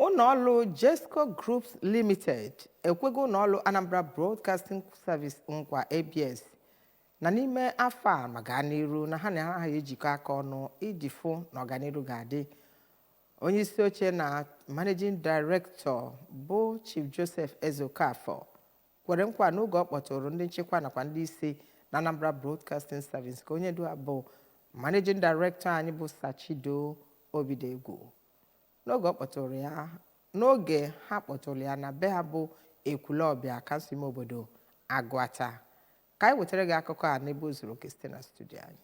Ụlọọrụ Jesco Groups Limited ekwego ụlọọrụ Anambra Broadcasting Service nkwa, ABS, na n'ime afọ a ma gaa n'iru na ha na ha ejikọ aka ọnụ iji fụ na ọganiru ga-adị. Onye isi oche na Managing Director bụ Chief Joseph Ezeokafor kwere nkwa n'oge ọ kpọtụrụ ndị nchịkwa nakwa ndị isi na Anambra Broadcasting Service ka onye ndu ha bụ Managing Director anyị bụ Sachido Obidegwu n'oge ọ kpọtụrụ ya n'oge ha kpọtụrụ ya na be ha bụ Ekwulọbịa, kansụl ime obodo Agụata. Ka anyị wetara gị akụkọ a n'ebe o zuru oke site na studio anyị.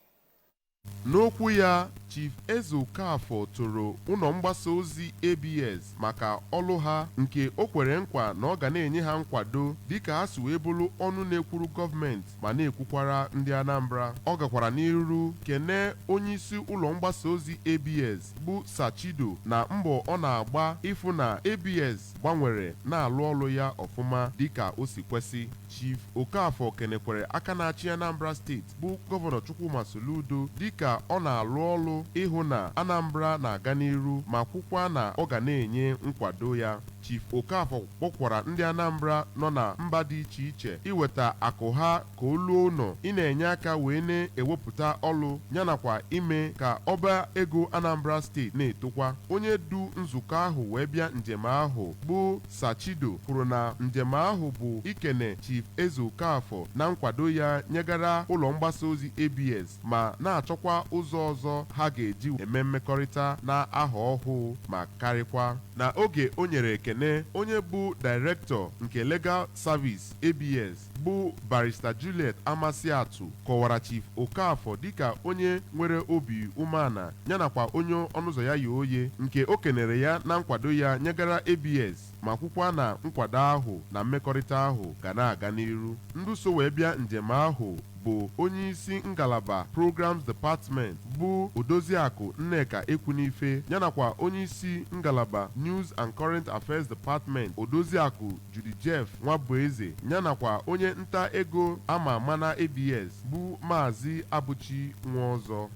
N'okwu ya, Chief Eze Okafor toro ụlọ mgbasa ozi ABS maka ọlụ ha, nke o kwere nkwa na ọ ga na-enye ha nkwado dịka ha si wee bụrụ ọnụ na-ekwuru gọọmenti ma na-ekwukwara ndị Anambra. Ọ gakwara n'iru kene onyeisi ụlọ mgbasa ozi ABS bụ Sachido na mbọ ọ na-agba ịfụ na ABS gbanwere na-alụ ọlụ ya ọfụma dịka o si kwesị. Chief Okafor kenekwere aka na-achị Anambra Steeti bụ Gọvanọ Chukwuma Soludo dịka ọ na-alụ ọlụ ịhụ na Anambra na-aga n'iru, ma kwukwa na ọ ga na-enye nkwado ya. Chief Okafor kpọkwara ndị Anambra nọ na mba dị iche iche iweta akụ ha ka o luo ụlọ, ị na-enye aka wee na-ewepụta ọlụ ya nakwa ime ka ọba ego Anambra Steeti na-etokwa. Onye du nzukọ ahụ wee bịa njem ahụ bụ Sachido kwuru na njem ahụ bụ ikene Chief Eze Okafor na nkwado ya nyegara ụlọ mgbasa ozi ABS, ma na-achọkwa ụzọ ọzọ ha ga-eji eme mmekọrịta na aha ọhụụ ma karịkwa. Na oge o nyere ekene, onye bụ Director nke Legal Service ABS bụ Barrister Juliet Amasiatu kọwara Chief Okafor dịka onye nwere obi umeala ya nakwa onye ọnụụzọ ya ye oye, nke o kenere ya na nkwado ya nyegara ABS, ma kwukwa na nkwado ahụ na mmekọrịta ahụ ga na-aga n'iru. Ndị so wee bịa njem ahụ bụ onye isi ngalaba Programs Department bụ Odoziakụ Nneka Ekwunife, ya nakwa onye isi ngalaba News and Current Affairs Department, Odoziakụ Judy Jeff Nwabueze, ya nakwa onye nta ego ama ama na ABS bụ Maazị Abuchi Nwaọzọ.